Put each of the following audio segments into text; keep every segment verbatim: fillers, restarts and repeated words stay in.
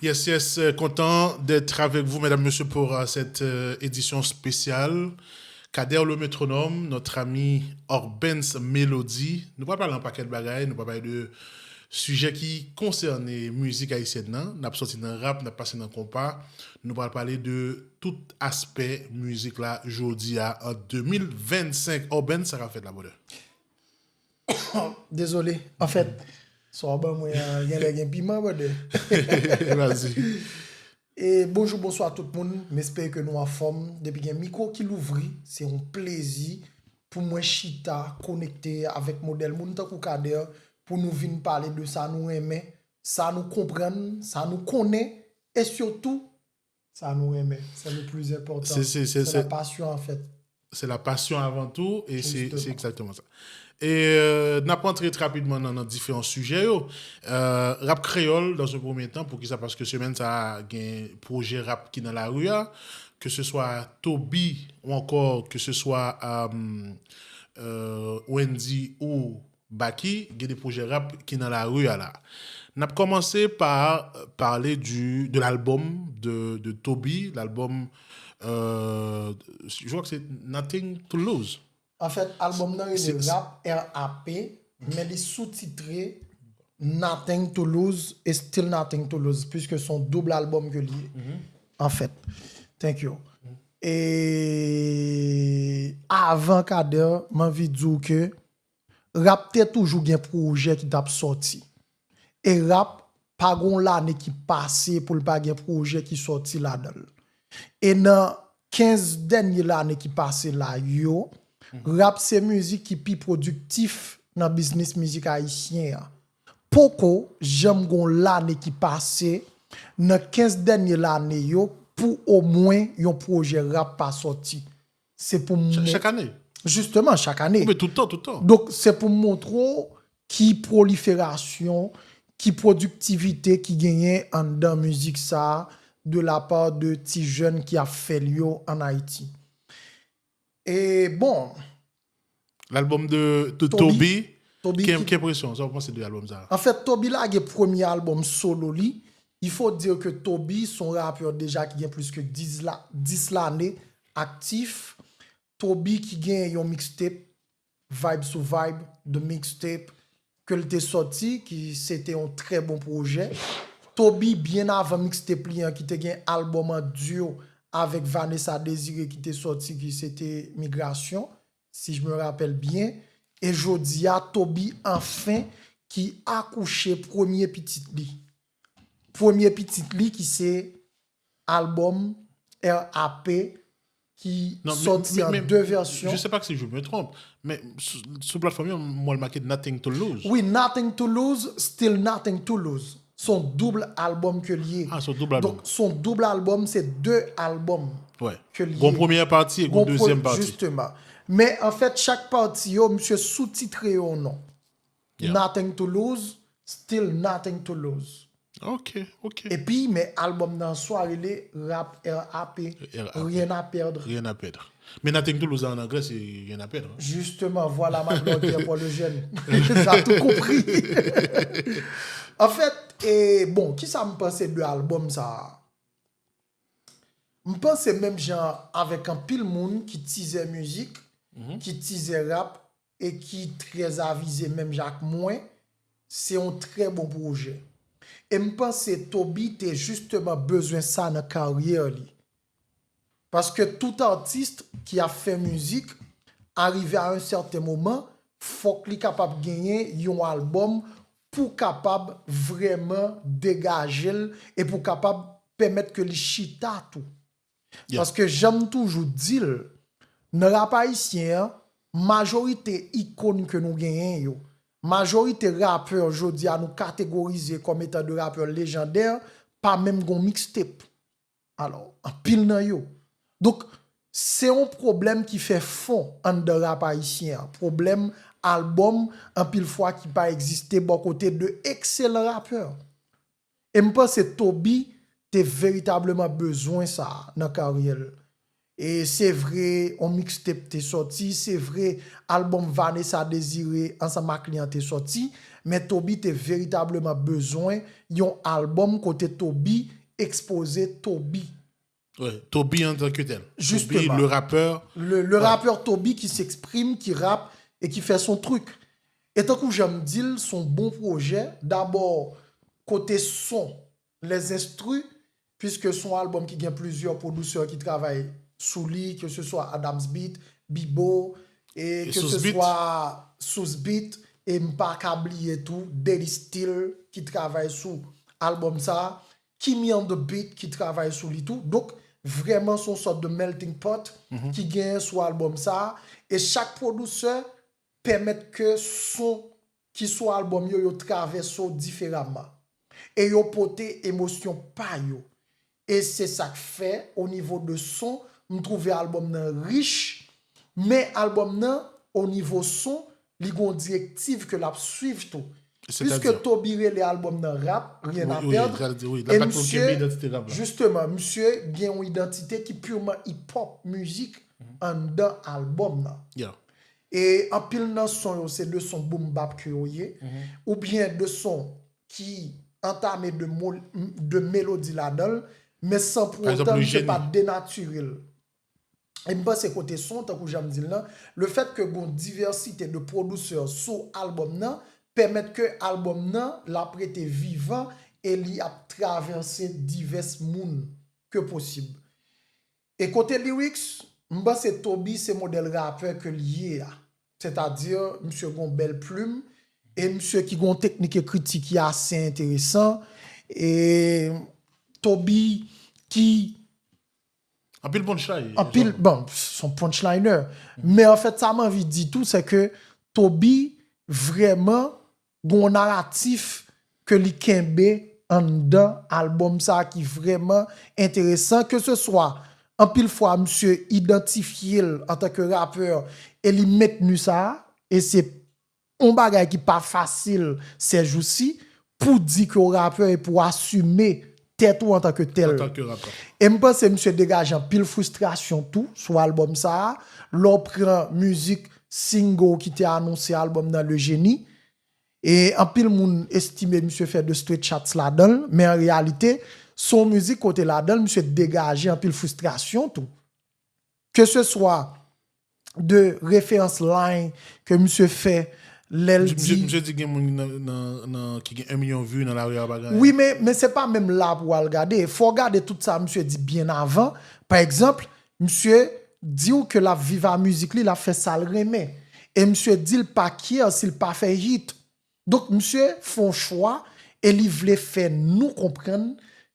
Yes, yes, euh, content d'être avec vous, mesdames, messieurs, pour euh, cette euh, édition spéciale. Kader le métronome, notre ami Orbens Melody. Nou pral pale yon pakèt bagay, nou pral pale de sijè ki konsène mizik ayisyèn nan. N ap sòti nan rap, n ap pase nan konpa. Nou pral pale de tout aspè mizik la jodi a an de mil vennsenk. Orbens, sa k ap fèt la, brother? Dezole. Anfèt, sa w ban mwen an, genlè gen piman, brother. Vas-y. E bonjou, bonswa tout moun. M espere ke nou anfòm. Depi gen mikwo ki louvri, se yon plezi pou mwen chita, konekte avèk modèl moun tankou Kader, pou nou vin pale de sa nou renmen, sa nou konprann, sa nou konnen, e sitou, sa nou renmen. Se le pli enpòtan. Se- se- se- Se se- la passion, anfèt. Se la passion avant tout, e se Justement. Se egzakteman sa. E euh, n ap rantre rapidman nan, nan diferan sijè yo. Euh, rap kreyòl, dans un premier temps, poukisa? Paske semèn sa a, gen pwojè rap ki nan lari a, ke se swa Toby ou ankò ke se swa euh, euh, Wendy ou Baky, gen de pwojè rap ki nan lari a la. N ap kòmanse pa pale du, de l'album de, de Toby, l'album, euh, je crois que c'est Nothing to Lose. Anfèt, albòm nan rele Se- Rap, R A P, men li soustitre Nothing to Lose e Still Nothing to Lose, puiske se yon doub albòm ke li ye. Anfèt, thank you. E avan Kader, m anvi di w ke rap te toujou gen pwojè ki t ap sòti. E rap pa gon lane ki pase pou l pa gen pwojè ki sòti ladan l. E nan kenz dènye lane ki pase la yo, rap se mizik ki pi pwodiktif nan biznis mizik ayisyen an. Poko janm gon lane ki pase nan kenz dènye lane yo pou omwen yon pwojè rap pa sòti. Se pou m Cha- Chak ane. Jisteman, chak ane. Oubyen tout tan, tout tan. Donk, se pou m montre w ki pwoliferasyon, ki pwodiktivite ki genyen anndan mizik sa a, de la part de ti jèn ki ap fè l yo ann Ayiti. E bon, L'album de, de Toby. Toby. Toby Ki, ki- ki enpresyon, sa w panse de album sa? Anfèt, Toby lage premye albòm solo li. Il faut dire que Toby se yon rapè deja ki gen plis ke dis la, dis lane aktif. Toby ki gen yon mixtape, Vibe sou Vibe, The Mixtape, ke l te sòti, ki se te yon trè bon pwojè. Toby, byen avan mixtape li an, ki te gen albòm an duo avèk Vanessa Désiré ki te sòti, ki se te Migrasyon, si je me rappelle bien. E jodi a, Toby anfen ki akouche premye pitit li. Premye pitit li ki se albòm R A P ki Non, mais- sòti mais- an mais- de vèsyon. Je sais pas si je me trompe, men sou, sou platfòm yo, m wè l make Nothing to Lose. Wi, Nothing to Lose, Still Nothing to Lose. Se yon doub albòm ke l ye. Ah, se yon doub albòm. Donk, se yon doub albòm, se de albòm Ouais. ke l ye. Gon premyè pati e gon Gon dezyèm pre- pati. Jisteman. Men anfèt, chak pati yo, misye soustitre yo non. Yeah. Nothing to Lose, Still Nothing to Lose. Ok, ok. Epi, men albòm nan swa rele Rap R A P, R A P. Rien à perdre. Rien à perdre. Men Nothing to Lose an anglè, se Rien à perdre. Justement, voilà ma blonde pour le jeune. Sa tou konpri. Anfèt, e, bon, kisa m panse de albòm sa a? M panse menm jan avèk anpil moun ki tizè mizik, ki tizè rap, e ki trè avize menm jan ak mwen, se yon trè bon pwojè. E m panse Toby te jisteman bezwen sa nan karyè li. Paske tout atis ki ap fè mizik, arive a yon sèten moman, fòk li kapab genyen yon albòm pou kapab vrèman degaje l e pou kapab pèmèt ke li chita tou. Yeah. Paske jan m toujou di l, nan rap ayisyen an, majorite ikòn ke nou genyen yo, majorite rapè jodi a nou kategorize kòm etan de rapè lejandè, pa menm gon mixtape. Alò, anpil nan yo. Donk, se yon pwoblèm ki fè fon anndan rap ayisyen an. Pwoblèm albòm, anpil fwa ki pa egziste bò kote de ekselan rapè. E m panse Toby te veritableman bezwen sa nan karyè l. E se vre, yon mixtape te sòti, se vre, albòm Vanessa Désiré ansanm ak li an te sòti, Men Toby te veritableman bezwen yon albòm kote Toby ekspoze Toby. Ouais, Toby en tant que tel. Justement. Toby, le rappeur. Le, le rappeur Toby qui s'exprime, qui rappe et qui fait son truc. E tankou jan m di l, se yon bon pwojè. Dabò, kote son, les instrus, puisque se yon albòm ki gen plizyè pwodisè ki travay sou li, ke se swa Adams Beat, Bibo, e E ke Sous se Beat. Swa Sous Beat, e m pa ka bliye tou, Daddy Steel ki travay sou albòm sa, Kimi on the Beat ki travay sou li tou. Donk, vrèman se yon sòt de melting pot ki genyen sou albòm sa, e chak pwodisè pèmèt ke son ki sou albòm yo, yo travèse w diferaman. E yo pote emosyon pa yo. E se sa k fè, o nivo de son, m twouve albòm nan rich, men albòm nan, o nivo son, li gon direktiv ke l ap swiv tou. Piske Toby rele albòm nan rap, rien à perdre. E misye, jisteman, misye gen yon idantite ki purman hip-hop, mizik, anndan albòm nan. E anpil nan son yo, se de son boom bap ke yo ye, oubyen de son ki antame de, mo, de melodi ladan l, men san pou otan misye pa denatire l. E m panse kote son, tankou jan m di l lan, le fèt ke gon divèsite de pwodisè sou albòm nan, pèmèt ke albòm nan, l ap rete vivan e li ap travèse divès moun ke posib. E kote lyrics, m panse Toby se modèl rapè ke l ye a. Sètadi, misye gon bèl plim, e misye ki gon teknik ekriti ki ase enteresan. E Toby ki Anpil punchline. Anpil, bon, se yon punchliner. Men anfèt, sa m anvi di tou, se ke Toby vrèman gon naratif ke li kenbe anndan albòm sa ki vrèman enteresan, ke se swa anpil fwa misye idantifye l antanke rapè e li mentni sa, e se yon bagay ki pa fasil sèjousi pou di ke w rapè e pou asime tèt ou antanke tèl. E m panse misye degaje anpil fristrasyon tou sou albòm sa a. Lè w pran mizik single ki te anonse albòm nan, Le Génie, e anpil moun estime misye fè de straight shots ladan l, men an reyalite, se yon mizik kote ladan l, misye degaje anpil fristrasyon tou. Ke se swa de referans line ke misye fè lè l di. Misye di gen moun nan, nan, nan, ki gen yon milyon view nan lari a pa gen anyen. Wi, men, men se pa menm la pou w al gade. Fò w gade tout sa misye di byen avan. Pa egzanp, misye di w ke l ap viv a mizik li, l ap fè sa l renmen. E misye di l pa care si l pa fè hit. Donk, misye fè yon chwa e li vle fè nou konprann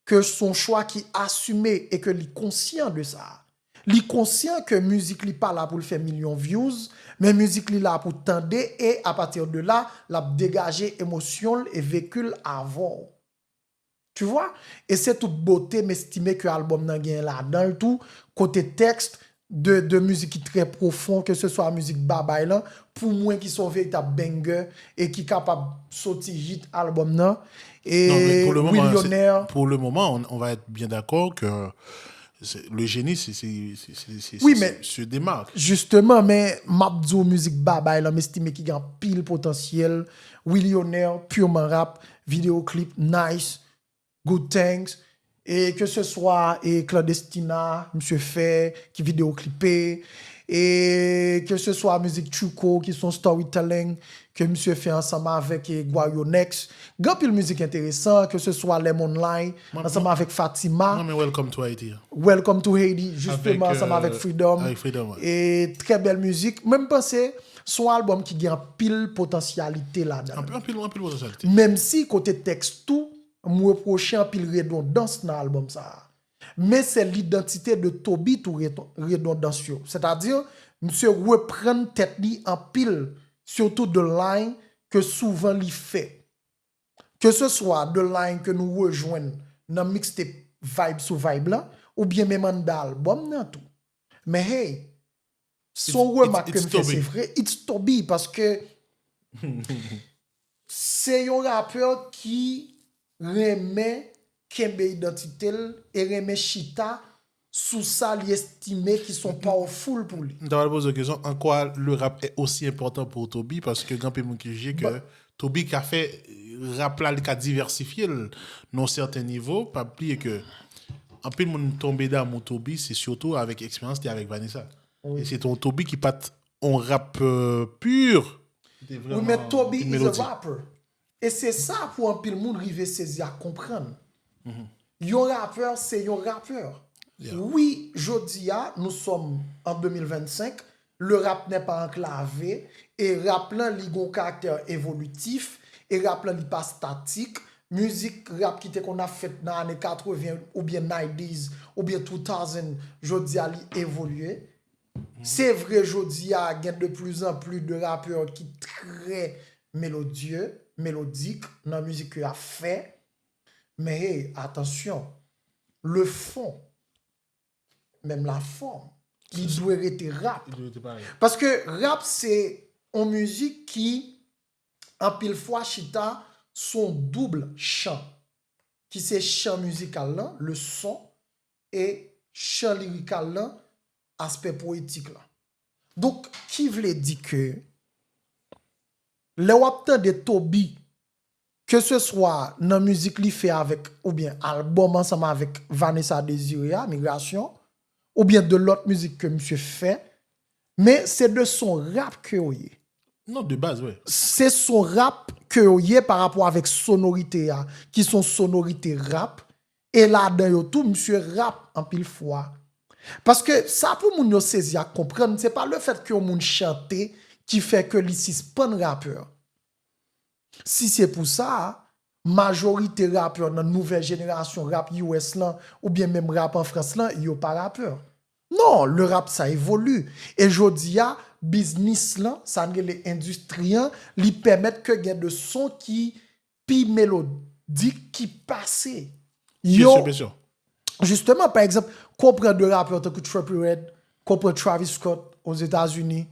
ke se yon chwa ki asime e ke li konsyan de sa. Li konsyan ke mizik li pa la pou l fè milyon views, men mizik li la pou tande e, apati de la, l ap degaje emosyon l e veki l avè w. Tu vois? E se tout bote m estime ke albòm nan genyen ladan l tou, kote tèks de, de mizik ki trè pwofon, ke se swa mizik Babay lan, pou mwen ki se yon veritab banger e ki kapab soti hit albòm nan. E Non, mais pour le moment, Willionaire. C'est- pour le moment, on, on va être bien d'accord que c'est- Le Génie, c'est c'est- c'est- c'est- c'est- Oui, c'est- mais- se démarque. Jisteman, men m ap di w mizik Babay lan, m estime ki gen anpil potansyèl. Willionaire, purman rap, videyo clip, nice, good things. E ke se swa e Clandestina, misye fè, ki videyo clipe, e ke se swa mizik Chuko, ki se yon storytelling, ke misye fè ansanm avèk e Guario Next. Gen anpil mizik enteresan, ke se swa Lemon Line, ansanm avèk Fatima. Non, mais Welcome to Haiti. Welcome to Haiti, jisteman, Avèk, ansanm euh, avèk Freedom. Avèk Freedom, ouais. E trè bèl mizik. Mwen, m panse se yon albòm ki gen anpil potansyalite ladan. Anpil, anpil, anpil potansyalite. Menm si kote tèks tou, m repwoche anpil redondans nan albòm sa a. Men se lidantite de Toby tou re- redondans yo. Sètadi, misye reprann tèt li anpil, sitou de line ke souvan li fè. Ke se swa de line ke nou rejwenn nan mixtape Vibe sou Vibe lan, oubyen menm anndan albòm nan tou. Men hey, se yon It's- remak it's- ke it's m fè, Toby. Se vre, it's Toby, paske se yon rapè ki renmen kenbe idantite l e renmen chita sou sa li estime ki son powerful pou li. M ta pral poze w kesyon, an kwa le rap est aussi important pour Toby? Paske gen anpil moun ki jije ke Toby ka fè rap la, li ka divèsifye l nan yon sèten nivo. Pa bliye ke anpil moun tonbe damou Toby, se sitou avèk eksperyans li avèk Vanessa. E se te yon Toby ki pa t yon rapè pur. Wi, men Toby is a rapper. E se sa pou anpil moun rive sezi ak konprann. Yon rapè, se yon rapè. Wi, jodi a, nous sommes en deux mille vingt-cinq, le rap n'est pas enclavé, e rap lan, li gon karaktè evolitif, e rap lan, li pa statik. Mizik rap ki te konn ap fèt nan ane katreven oubyen nineties oubyen two thousand, jodi a, li evolye. Se vre, jodi a, gen de plus en plus de rapè ki trè melodye, melodik nan mizik ke y ap fè. Men hey, atansyon, le fond, menm la forme, li dwe rete rap. Paske rap se yon mizik ki, anpil fwa, chita sou yon doub chan, ki se chan mizikal lan, le son, e chan lirikal lan, aspè poetik lan. Donk, ki vle di ke lè w ap tande Toby, ke se swa nan mizik li fè avèk, oubyen albòm ansanm avèk Vanessa Désiré a, Migrasyon, oubyen de lòt mizik ke misye fè, men se de son rap ke yo ye. Non, de baz, wi. Se son rap ke yo ye pa rapò avèk sonorite a, ki se yon sonorite rap, e ladan yo tou, misye rap anpil fwa. Paske sa pou moun yo sezi ak konprann, se pa le fèt ke yon moun chante ki fè ke li sispann rapè. Si se pou sa, majorite rapè nan nouvèl jenerasyon rap U S lan, oubyen menm rap an Frans lan, yo pa rapè. Non, le rap ça évolue. E jodi a, biznis lan, sa n rele endistri an, li pèmèt ke gen de son ki pi melodik, ki pase. Yo, Byen si, byen si. Jisteman, pa egzanp, kon pran de rapè tankou Trippie Redd, kon pran Travis Scott Ozetazini,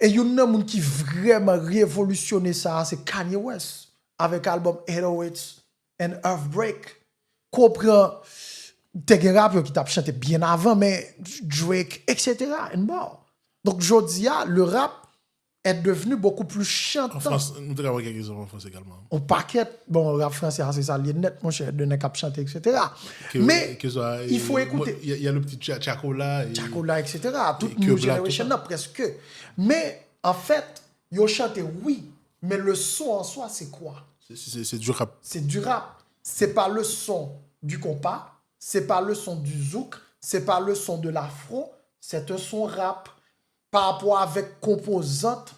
e youn nan moun ki vrèman revolisyone sa a, se Kanye West, avèk albòm eight oh eights and Heartbreak. Kon pran, te gen rapè ki t ap chante byen avan, men Drake, et cetera, and more. Donk, jodi a, le rap est devenu beaucoup plus An chantant. Frans, nou te ka wè kèk egzanp an Frans egalman. On pakèt, bon, rap fransè a, se sa l ye nèt, monchè, de nèg k ap chante, et cetera. Men, il faut écouter. Il y a le petit Chacola. Chacola, et cetera. Tout New Generation nan, prèske. Men, an fèt, yo chante, wi, men le son an swa, se kwa? C'est du rap. C'est du rap. C'est pas le son du compas, c'est pas le son du zouk, c'est pas le son de l'afro, c'est un son rap pa rapò avèk konpozant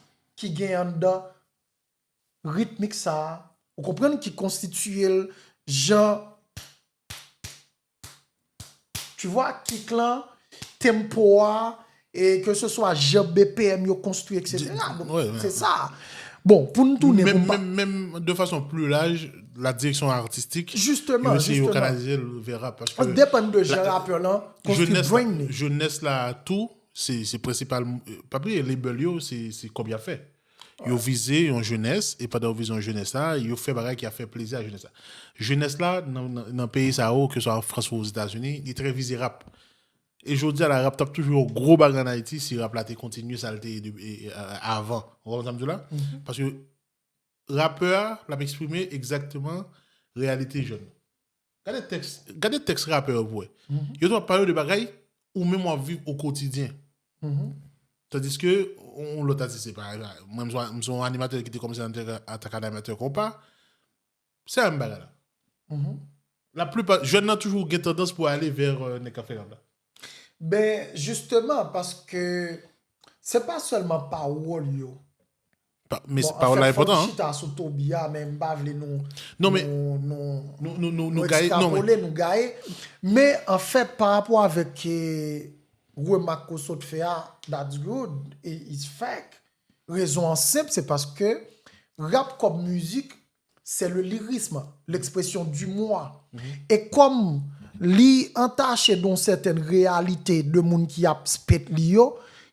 ki gen anndan ritmik sa a, ou konprann, ki konstitiye l jan, tu vois, kick lan, tempo a, e ke se swa jan B P M yo konstwi, et cetera. Donk, se sa. Bon, pou n tounen, pou n pa... Menm de fason pli laj, la direksyon artistik, yo eseye yo kanalize l vè rap. Paske depann de jan rapè lan konstwi brain li. Jenès la tou, se prensipal, pa bliye, label yo, se kòb y ap fè. Yo vize yon jenès, e pandan yo vize yon jenès la, yo fè bagay ki ap fè plezi a jenès la. Jenès la, nan peyi sa yo, ke swa an Frans ou Ozetazini, li trè vize rap. E jodi a la, rap t ap toujou yon gwo bagay ann Ayiti si rap la te kontinye sa l te ye avan. Ou konprann sa m di w la? Paske rapè a, l ap eksprime egzakteman reyalite jèn. Gade tèks, gade tèks rapè yo pou wè. Yo tou ap pale de bagay ou menm w ap viv o kotidyen. Tandiske yon lòt atis, se pa, mwen, m se yon animatè ki te kòmanse antanke animatè konpa, se menm bagay la. La plipa jèn nan toujou gen tandans pou ale vè nèg k ap fè rap la. Ben, jisteman, paske se pa sèlman pawòl yo. Men pawòl la enpòtan. Fò m chita sou Toby a, men m pa vle nou, nou, nou, nou, nou gaye, non, ekstrapole, nou gaye. Men, anfèt, pa rapò avèk remak ke w sot fè a, that's good, it's fact. Rezon an senp, se paske rap kòm mizik, c'est le lyrisme, l'expression du moi. E kòm li antache de yon sètèn reyalite de moun ki ap spit li yo,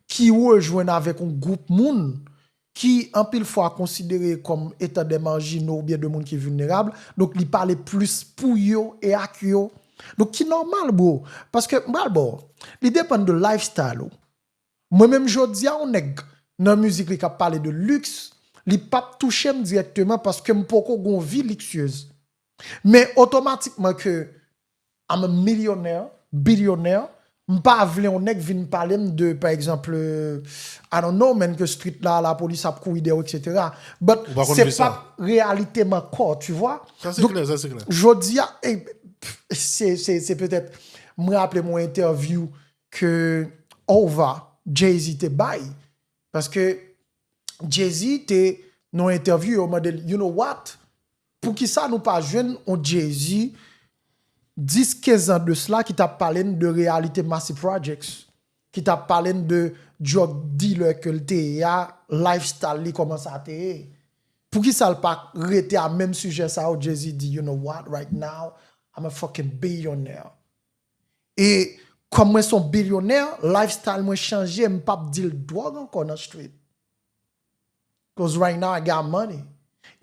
ki rejwenn avèk yon gwoup moun ki anpil fwa konsidere kòm etan de marjino oubyen de moun ki vilnerab, donk li pale plis pou yo e ak yo. Donk, ki nòmal, bro. Paske, m pral ba w, li depann de lifestyle ou. Mwen menm, jodi a, yon nèg nan mizik li k ap pale de luxe, li p ap touche m dirèkteman paske m poko gon vi liksyez. Men otomatikman ke I'm a millionaire, billionaire, m pa vle yon nèg vin pale m de, pa egzanp, euh, I don't know, man, ke street la, lapolis ap kouri dèyè w, et cetera. But Ou pa konn se vi sa. Pa reyalite m ankò, tu vois. Sa se Donk, klè, sa se klè. Jodi a, eh, se, se, se petèt, mwen raple m yon entèvyou ke Hova, Jay-Z te bay. Paske Jay-Z te, nan yon entèvyou, yo mande l, you know what? Poukisa nou pa jwenn yon Jay-Z dis, kenz an de sla ki t ap pale n de reyalite Massy Projects, ki t ap pale n de drug dealer ke l te ye a, lifestyle li, kòman sa te ye? Poukisa l pa rete a menm sijè sa yo? Jay-Z di, you know what, right now, I'm a fucking billionaire. E kòm mwen se yon bilyonè, lifestyle mwen chanje, m p ap deal dwòg ankò nan street. Cause right now I got money.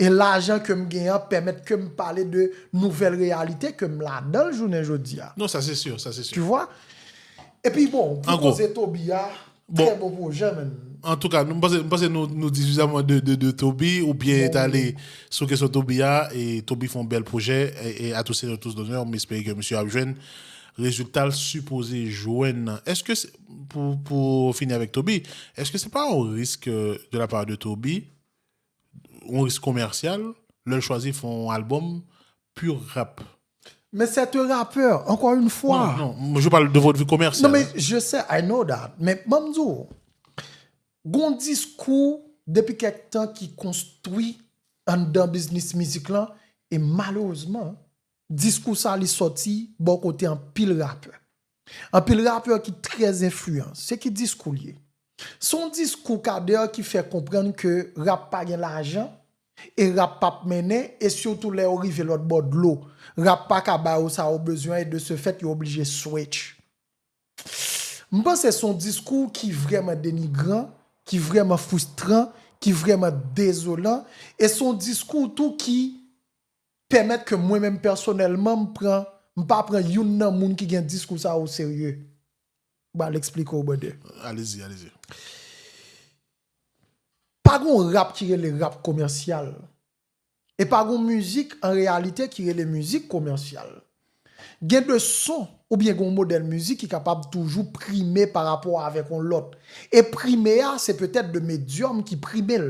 E lajan ke m gen an pèmèt ke m pale de nouvèl reyalite ke m ladan l jounen jodi a. Non, sa se si, sa se Tu si. Vois? Epi bon, pou An gwo. Koze Toby a, Bon. Trè bon pwojè, man. Antouka, nou, m panse, m panse nou, nou di sifizaman de, de, de Toby, ou byen etale sou kesyon Toby a, e Toby fè yon bèl pwojè, e, e à tous ses retours d'honneur, m espere ke misye ap jwenn rezilta l sipoze jwenn nan. Èske se, pou, pou fini avèk Toby, èske se pa yon risk, euh, de la part de Toby, yon risk komèsyal, lè l chwazi fè yon albòm pur rap? Men c'est un rappeur, encore une fois. Non, non, je parle de votre vie commerciale. Non, men je sais, I know that. Men ban m di w, gon diskou depi kèk tan ki konstwi anndan biznis mizik lan, e malerezman, diskou sa li sòti bò kote anpil rapè. Anpil rapè ki trè enfliyan. Se ki diskou l ye? Se yon diskou, Kader, ki fè konprann ke rap pa gen lajan, e rap p ap mennen, e sitou lè yo rive lòt bò dlo. Rap pa ka ba yo sa yo bezwen, e de ce fait, yo oblije switch. M panse se yon diskou ki vrèman denigran, ki vrèman fristran, ki vrèman dezolan, e se yon diskou tou ki pèmèt ke mwen menm pèsonèlman, m pran, m pa pran youn nan moun ki gen diskou sa o serye. M pral eksplike w, brother. Allez-y, allez-y. Pa gon rap ki rele rap komèsyal. E pa gon mizik, an reyalite, ki rele mizik komèsyal. Gen de son oubyen gon modèl mizik ki kapab toujou prime pa rapò avèk yon lòt. E prime a, se petèt de medyòm ki prime l.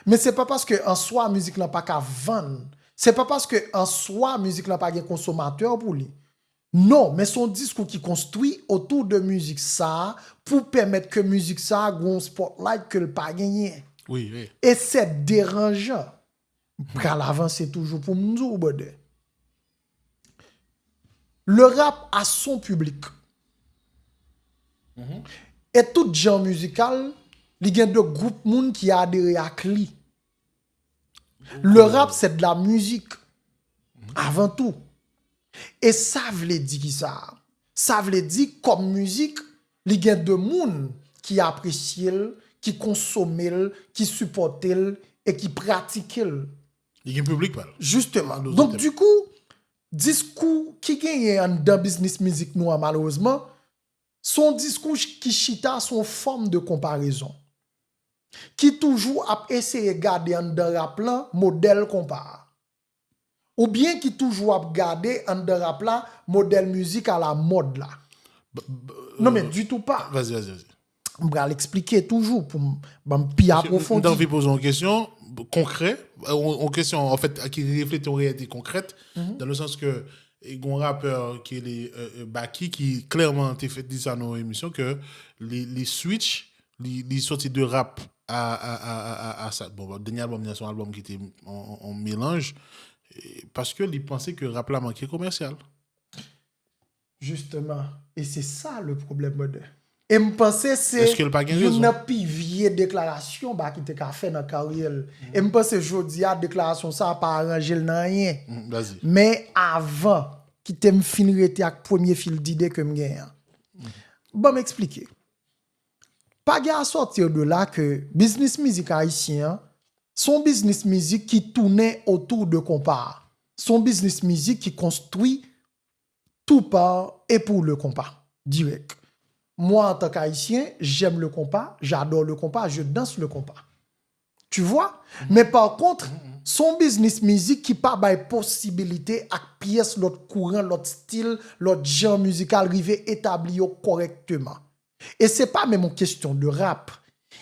Men se pa paske an swa mizik lan pa ka vann. Se pa paske an swa mizik lan pa gen konsomatè pou li. Non, men se yon diskou ki konstwi otou de mizik sa a pou pèmèt ke mizik sa a gon spotlight ke l pa genyen. Oui, oui. E se deranjan. M pral avanse toujou pou m di w, brother. Le rap a son piblik. E tout jan mizikal, li gen de gwoup moun ki adere ak li. Le rap, c'est de la musique, avant tout. E sa vle di ki sa? Sa vle di, kòm mizik, li gen de moun ki apresye l, ki konsome l, ki sipòte l, e ki pratike l. Li gen piblik pa l. Jisteman. An dozatè. Donk, dikou, diskou ki genyen anndan biznis mizik nou an, malerezman, se yon diskou ch- ki chita sou yon fòm de konparezon. Ki toujou ap eseye gade anndan rap lan modèl konpa a. Oubyen ki toujou ap gade anndan rap la modèl mizik alamòd la. Non, men ditou pa. Vas-y, vas-y, vas-y. M pral eksplike toujou pou m ban m pi M apwofondi. anvi poze yon kesyon konkrè, yon, yon kesyon, an fèt, ki reflete yon reyalite konkrèt, dans le sens que, e, gon rapè ki rele, euh, euh, Baky, ki klèman te fè di sa nan yon emisyon, ke li, li switch, li, li soti de rap a, a, a, a, a, a sa. Bon, dènye albòm nan, se yon albòm ki te yon, yon, yon melanj, e, paske li panse ke rap la manke komèsyal. Jisteman. E se sa le pwoblèm, brother. E m panse se Èske l pa gen youn rezon? Nan pi vye deklarasyon Baky te ka fè nan karyè l. E m panse jodi a, deklarasyon sa a pa aranje l nan anyen. Mm, vas-y. Men avan, kite m fin rete ak premye fil dide ke m genyen an. Ban m eksplike. Pa gen a sòti de la ke biznis mizik ayisyen an, se yon biznis mizik ki tounen otou de konpa a. Se yon biznis mizik ki konstwi tout par et pour le compas, direct. Moi, en tant qu'Haïtien, j'aime le compas, j'adore le compas, je danse le compas. Tu vois? Men pa kont, se yon biznis mizik ki pa bay posibilite ak pyès lòt kouran, lòt stil, lòt jan mizikal rive etabli yo kòrèkteman. E se pa menm yon kesyon de rap.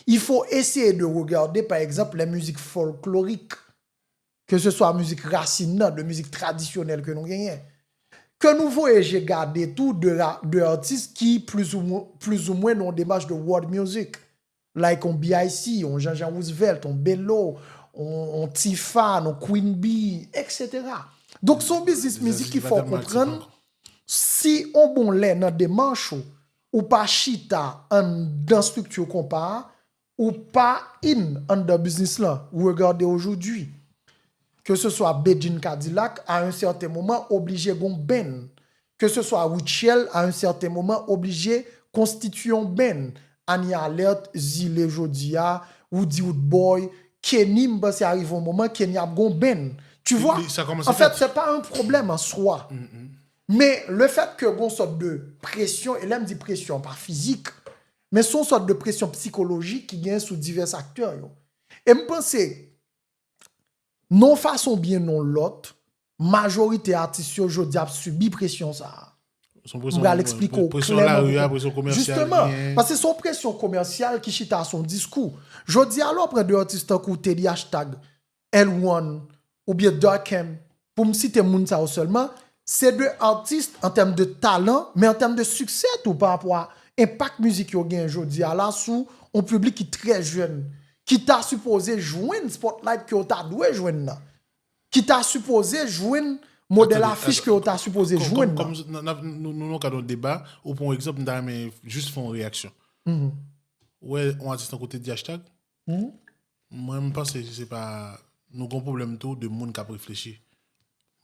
Il faut essayer de regarder, par exemple, les musiques folkloriques, que ce soit mizik rasin nan, de mizik tradisyonèl ke nou genyen. Ke nou voye je gade tou de, ra- de atis ki plizoumwen, plizoumwen nan yon demach de world music. Like on B I C, on Jean-Jean Roosevelt, on Belo, on, on Tifan, on Queen Bee, et cetera. Donk, se yon biznis mizik ki fè w konprann, si on bon lè nan demach ou, ou pa chita anndan strikti konpa a, ou pa in anndan biznis lan. Regardez aujourd'hui. Ke se swa Bedjine Cadillac, a yon sèten moman, oblije gon band. Ke se swa Rutshelle, a yon sèten moman, oblije konstitye yon band. Annie Alerte, Zile jodi a, Roody Roodboy, Kenny, m panse a rive yon moman, Kenny ap gon band. Tu vois? Li- sa kòmanse En fait, fèt. C'est pas un problème en soi. Men le fait que gon sòt de presyon, e lè m di presyon, pa fizik, men se yon sòt de presyon psikolojik ki gen sou divès aktè yo. E m panse, non fason byen non lòt, majorite atis yo jodi ap sibi presyon sa a. Son M pral eksplike w presyon klèman. Lari a, presyon komèsyal. Jisteman, paske se yon presyon komèsyal ki chita sou yon diskou. Jodi a, lè w pran de atis tankou Teddy Hashtag, L one, oubyen Darkem, pou m site moun sa yo sèlman, se de atis an tèm de talan, men an tèm de siksè tou pa rapò a enpak mizik yo gen jodi a la sou yon piblik ki trè jèn, ki ta sipoze jwenn spotlight ke yo ta dwe jwenn nan, ki ta sipoze jwenn modèl afich ke yo ta sipoze jwenn nan. Nou nan ka yon deba, ou pran yon egzanp, m ta renmen jis fè yon reyaksyon. Ou wè yon atis tankou Teddy Hashtag, mwen m panse se pa, nou gon pwoblèm tou de moun k ap reflechi.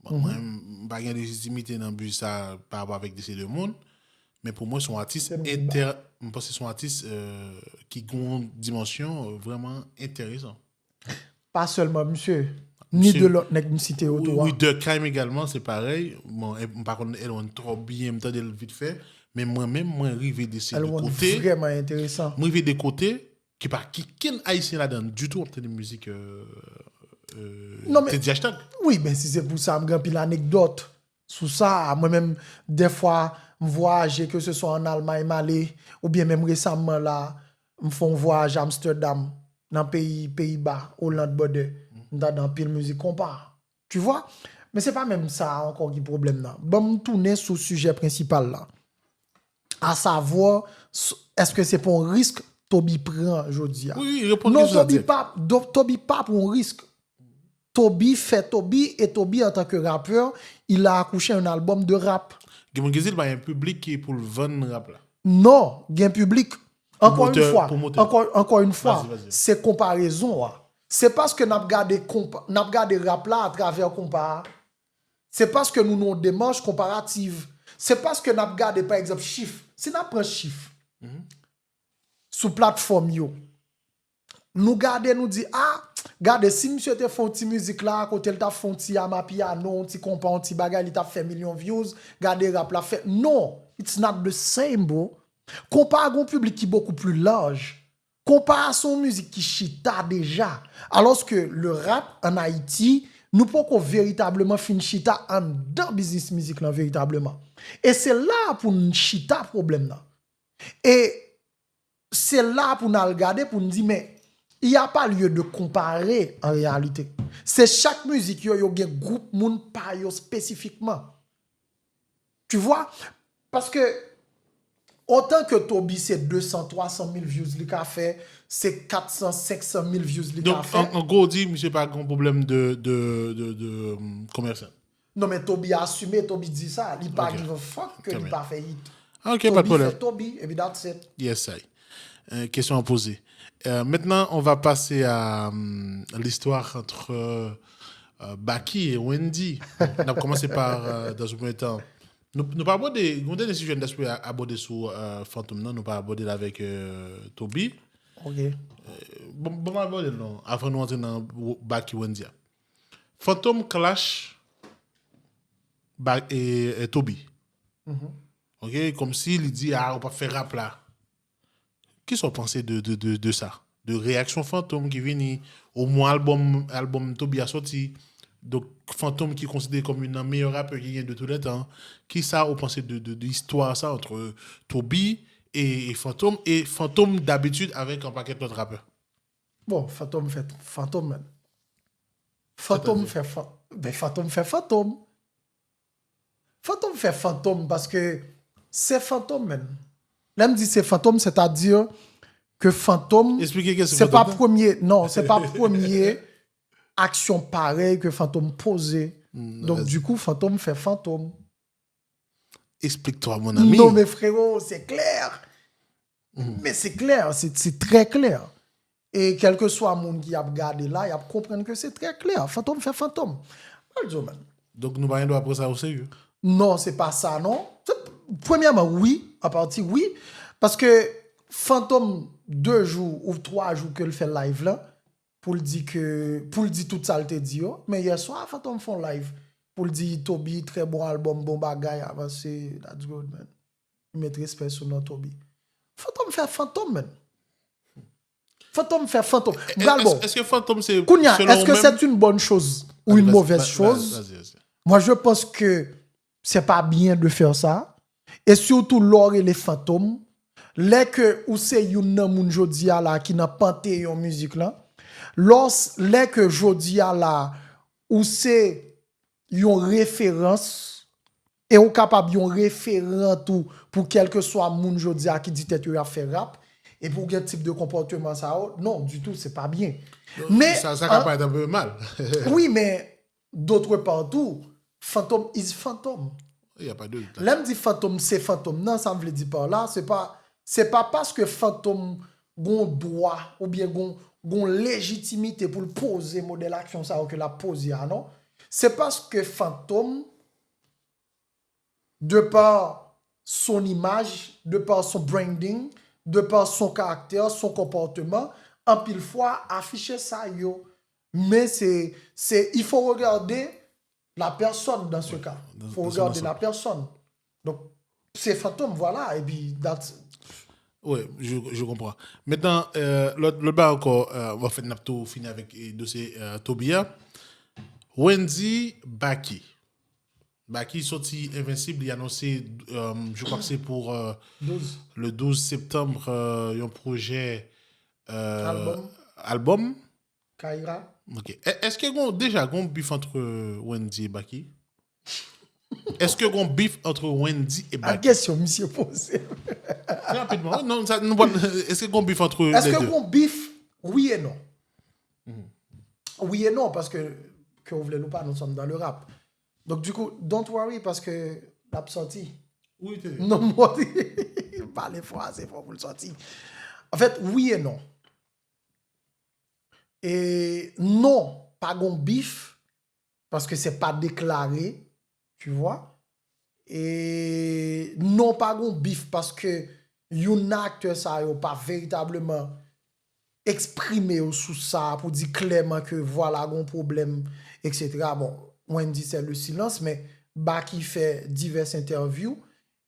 Bon, mwen m pa gen lejitimite nan biznis sa pa rapò avèk dese de moun, men pou mwen se yon atis enter, m panse se yon atis ki gen yon dimansyon vrèman enteresan. Pa sèlman misye, ni de lòt nèg m site yo tou a. Wi, Durkheim egalman, se parèy. Bon, m pa konn L one twò byen, m tande l vit fè, men mwen menm, mwen rive dese de kote. Vrèman enteresan. Mwen rive de kote ki pa kikenn ayisyen ladan ditou ap tande mizik Teddy Hashtag. Wi, men si se pou sa, m gen anpil anekdòt sou sa. Mwen menm, dèfwa, m vwayaje, ke se swa ann Almay m ale, oubyen menm resamman la, m fè yon vwayaj Amsterdam, nan peyi Peyiba, Oland bòdè. M tande anpil mizik konpa. Tu vois? Men se pa menm sa ankò ki pwoblèm nan. Ban m tounen sou sijè prensipal la. Asavwa, èske se pa yon risk Toby pran jodi a? Wi, wi, reponn kesyon sa dirèk. Non, Toby pa, Toby pa pran yon risk. Toby fè Toby, e Toby, antanke rapè, il a accouché un album de rap. Gen moun ki di l pa gen piblik ki pou l vann rap la. Non, gen piblik. Encore une fois, encore, encore une fois, se konparezon an. Se paske n ap gade, n ap gade rap la atravè konpa a. Se paske nou nan yon demach konparativ. Se paske n ap gade, pa egzanp, chif. Si n ap pran chif sou platfòm yo, nou gade, nou di, a, gade, si misye te fè yon ti mizik la, kote l t ap fè yon ti amapiano, yon ti konpa, yon ti bagay, li t ap fè milyon views, gade rap la fè. Non, it's not the same, bro. Konpa a gen yon piblik ki bokou pli laj. Konpa a se yon mizik ki chita deja. Alòske le rap an Ayiti, nou poko veritableman fin chita anndan biznis mizik lan veritableman. E se la pou n chita pwoblèm nan. E se la pou n al gade, pou n di, men, il y a pas lieu de comparer en réalité. Se chak mizik yo, yo gen gwoup moun pa yo espesifikman. Tu vois? Paske, otan ke Toby se de san, twa san mil views li ka fè, se kat san, senk san mil views li ka fè. Donk, an gwo, w di, misye pa gen pwoblèm de, de, de, de komèsan. Non, men Toby asime, Toby di sa. Li pa give a fuck ke li pa fè hit. Ok, pa de pwoblèm. Toby fè Toby, epi that's it. Yes, I. Euh, question à poser. Euh, maintenant, on va passer à hum, l'histoire entre euh, euh, Baky et Wendy. N ap kòmanse pa, euh, dans un premier temps. Nou, nou pa abòde, nou te deside jwenn dèske abòde sou euh, Fantom nan, nou pa abòde l avèk euh, Toby. Ok. Bon, bon, m abòde l non, avan nou antre nan Baky Wendy a. Fantom clash ba, e, e Toby. Ok, kòmsi li di, ah, ou p ap fè rap la. Kisa w panse de, de, de, de sa? De reyaksyon Fantom ki vini, omwen albòm, albòm Toby a sòti. Donk, Fantom ki konsidere kòm youn nan meyè rapè ki gen de tou lè tan. Kisa ou panse de, de, de istwa sa ant Toby e, e Fantom, e Fantom dabitid avèk yon pakèt lòt rapè? Bon, Fantom fè Fantom, man. Fantom fè Fantom. Fantom fè Fantom paske se Fantom, man. Lè m di se Fantom, sètadi ke Fantom se pa premye, non, se pa premye aksyon parèy ke Fantom poze. Donk, dikou, Fantom fè Fantom. Explique-toi, mon ami. Non, men frero, se klè. Men se klè, se trè klè. E kèlkeswa moun ki ap gade la, y ap konprann ke se trè klè. Fantom fè Fantom. Mwen di w, man. Donk nou pa gen dwa pran sa oserye? Non, se pa sa, non. Premyèman, wi, an pati, wi. Paske Fantom, de jou ou twa jou ke l fè live la, pou l di ke, pou l di tout sa l te di yo. Men yè swa, Fantom fè yon live pou l di Toby, trè bon albòm, bon bagay, avanse, that's good, man. Met respè sou non Toby. Fantom fè Fantom, man. Fantom fè Fantom. Bral bon. Est-ce que Fantom c'est Kounye a, est-ce que c'est une bonne chose ou une mauvaise chose? Moi, je pense que c'est pas bien de faire ça. E sitou lè w rele Fantom, lè ke ou se youn nan moun jodi a la ki nan panteyon mizik lan, lè ke jodi a la ou se yon referans, e ou kapab yon referan tou pou kèlkeswa moun jodi a ki di tèt yo y ap fè rap, epi w gen tip de konpòteman sa yo, non, ditou, se pa byen. Men, sa, sa ka parèt anpe mal. Wi, men, d'autre part tou, Fantom is Fantom. Lè m di Fantom se Fantom nan, sa m vle di pa la, se pa, se pa paske Fantom gon dwa oubyen gon, gon lejitimite pou l poze modèl aksyon sa yo ke l ap poze a, non. Se paske Fantom, de par son imaj, de par son branding, de par son karaktè, son konpòteman, anpil fwa afiche sa yo. Men se, se, il faut regarder la personne dans ce cas. Faut regarder la personne. Donk, se Fantom, vwala, epi that's. Wi, je, je comprends. Mentnan, euh, lòt, lòt bagay ankò, euh, anfen, n ap tou fini avèk, euh, dosye, euh, Toby a. Wendy Baky. Baky sòti Invincible, li anonse, euh, je crois que c'est pour euh, le douze septembre, euh, yon pwojè euh, albòm. Albòm. Kaira. Ok. Èske gon, deja gon bif ant Wendy e Baky? Èske gon bif ant Wendy e Baky? A kesyon misye poze. Trè rapidman. Non, sa, nou pa, èske gon bif ant lè de? Èske gon bif? Wi e non. Wi e non, paske ke w vle l ou pa, nous sommes dans le rap. Donk, dikou, don't worry, paske l ap sòti. Wi, te. Non, mwen, pale fò ase fò pou l sòti. Anfèt, wi e non. E non, pa gon bif, paske se pa deklare, tu vois. E non, pa gon bif, paske youn nan aktè sa yo pa veritableman eksprime yo sou sa pou di klèman ke vwala gon pwoblèm, etsetera. Bon, Wendy c'est le silence, men Baky fè divès entèvyou,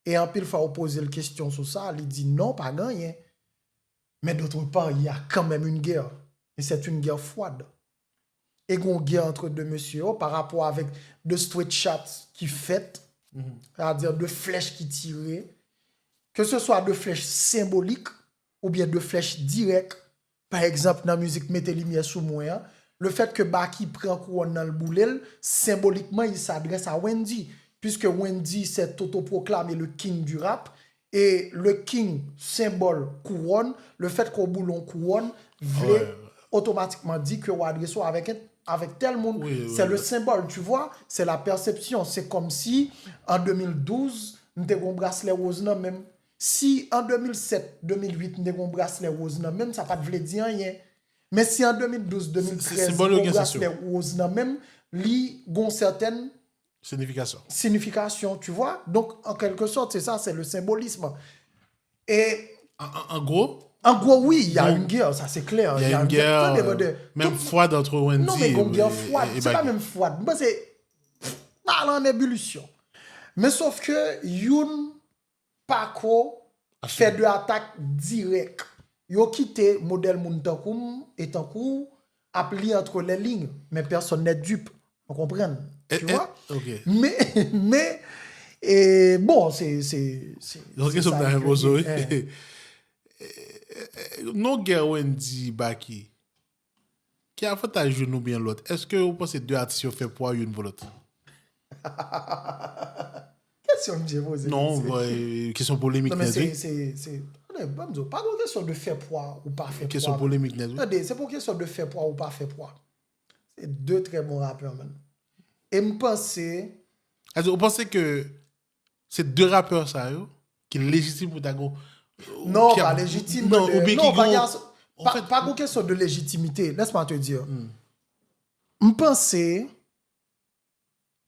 e anpil fwa ou poze l kesyon sou sa, li di non, pa gen anyen. Men d'autre part, il y a quand même une guerre. Et c'est une guerre froide. E gon gè entre deux messieurs yo pa rapò avèk de straight shots ki fèt, c'est-à-dire de flèch ki tire, ke se swa de flèch senbolik oubyen de flèch dirèk. Pa egzanp, nan mizik Mete Limyè Sou Mwen an, lefèt ke Baky pran kouwòn nan l boule l, senbolikman, il s'adresse à Wendy, puisque Wendy s'est autoproclamé le king du rap, e le king, senbòl, kouwòn, lefèt ke w boule yon kouwòn, vle otomatikman di ke w adrese w avèk, avèk tèl moun. C'est le symbole, tu vois, c'est la perception. C'est comme si, an de mil douz, m te gon braslè woz nan men m. Si an de mil sèt, de mil uit, m te gon braslè woz nan men m, sa pa t vle di anyen. Men si an de mil douz, de mil trèz, m gon braslè woz nan men m, li gon sètèn Signification. Signification, tu vois. Donc, en quelque sorte, c'est ça, c'est le symbolisme. Et. En, en, en gros. En gros, oui, il y a une guerre, ça c'est clair. Il y a une guerre. Attendez, attendez. Même froide entre Wendy. Non, mais une guerre froide. C'est pas même froide. Moi, c'est. Parle en ébullition. Men sof ke youn pako fè de atak dirèk. Yo kite modèl moun tankou m e tankou w ap li entre les lignes, men personne n'est dupe. Ou konprann? Tu vois? Ok. Men, men, e, bon, se, se, se, Yon kesyon m ta renmen poze w, wi. Non, gè Wendy Baky. Ki avantaj youn oubyen lòt? Èske ou panse de atis yo fè pwa youn pou lòt? Kesyon m byen poze. Non, kesyon polemik nèt, wi. Se, se, tande, ban m di w, pa gon kesyon de fè pwa ou pa fè pwa. Kesyon polemik nèt, wi. Tande, se pa kesyon de fè pwa ou pa fè pwa. Se de trè bon rapè, man. E m panse. Ou panse ke se de rapè sa yo ki lejitim pou ta gon. Non, pa lejitim. Non, ou byen ki gon. Pa gon kesyon de lejitimite. Laisse-moi te dire. M panse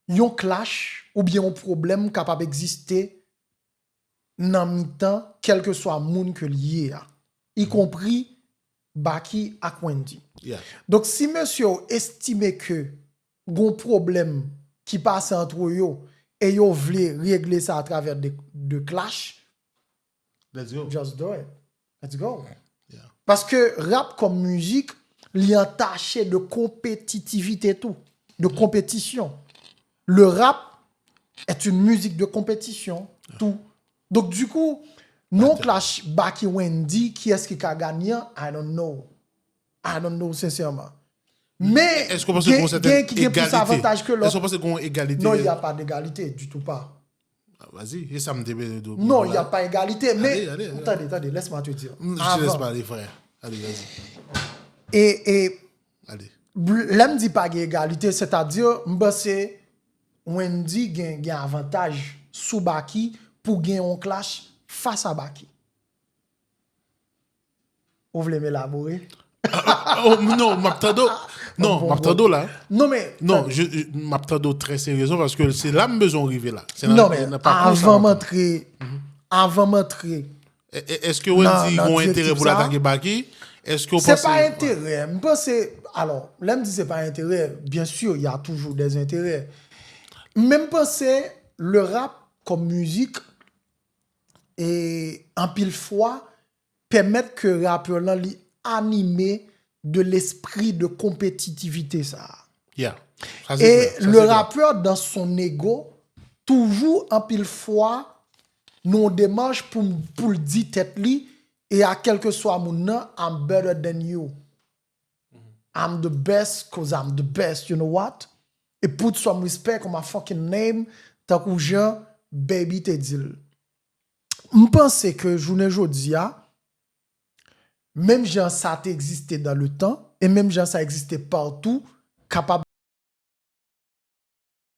yon clash oubyen yon pwoblèm kapab egziste nan mitan kèlkeswa moun ke l ye a, ikonpri Baky ak Wendy. Donk, si mesye yo estime ke gon pwoblèm ki pase antre yo e yo vle regle sa atravè de, de clash, Let's go. Just do it. Let's go. Paske rap kòm mizik, li antache de konpetitivite tou, de konpetisyon. Le rap est une musique de compétition tou. Donk, du coup, non clash Baky Wendy, kiyès ki ka ganyan, I don't know. I don't know, sensèman. Men gen ki gen plis avantaj ke lòt. Èske w panse gon egalite? Non, il y a pas d'égalité, du tout pas. Vas-y, e sa m te bezwen di w. Non, il y a pas égalité, men tande, tande, laisse-moi te dire. Je te laisse parler, frère. Allez, vas-y. E, e lè m di pa gen egalite, sètadi, m panse Wendy gen, gen avantaj sou Baky pou gen yon clash fas a Baky. Ou vle m elabore? Non, m ap tande w. Non, m ap tande w la. Non, men. Non, m ap tande w trè seryezman paske se la m bezwen w rive la. Non, men avan m antre, avan m antre. Èske Wendy gon enterè pou l atake Baky? Èske w panse? Se pa enterè. M panse, alò, lè m di se pa enterè, byen si, y a toujours des intérêts. Men m panse le rap kòm mizik, e anpil fwa, pèmèt ke rapè lan li anime de lespri de konpetitivite sa a. Yeah. E le rapè dans son ego toujou anpil fwa nan yon demach pou, pou l di tèt li e a kèlkeswa moun nan, I'm better than you. I'm the best 'cause I'm the best, you know what? E put some respect on my fucking name, tankou jan Baby te di l. M panse ke jounen jodi a, menm jan sa te egziste dans le temps, e menm jan sa egziste partout, kapab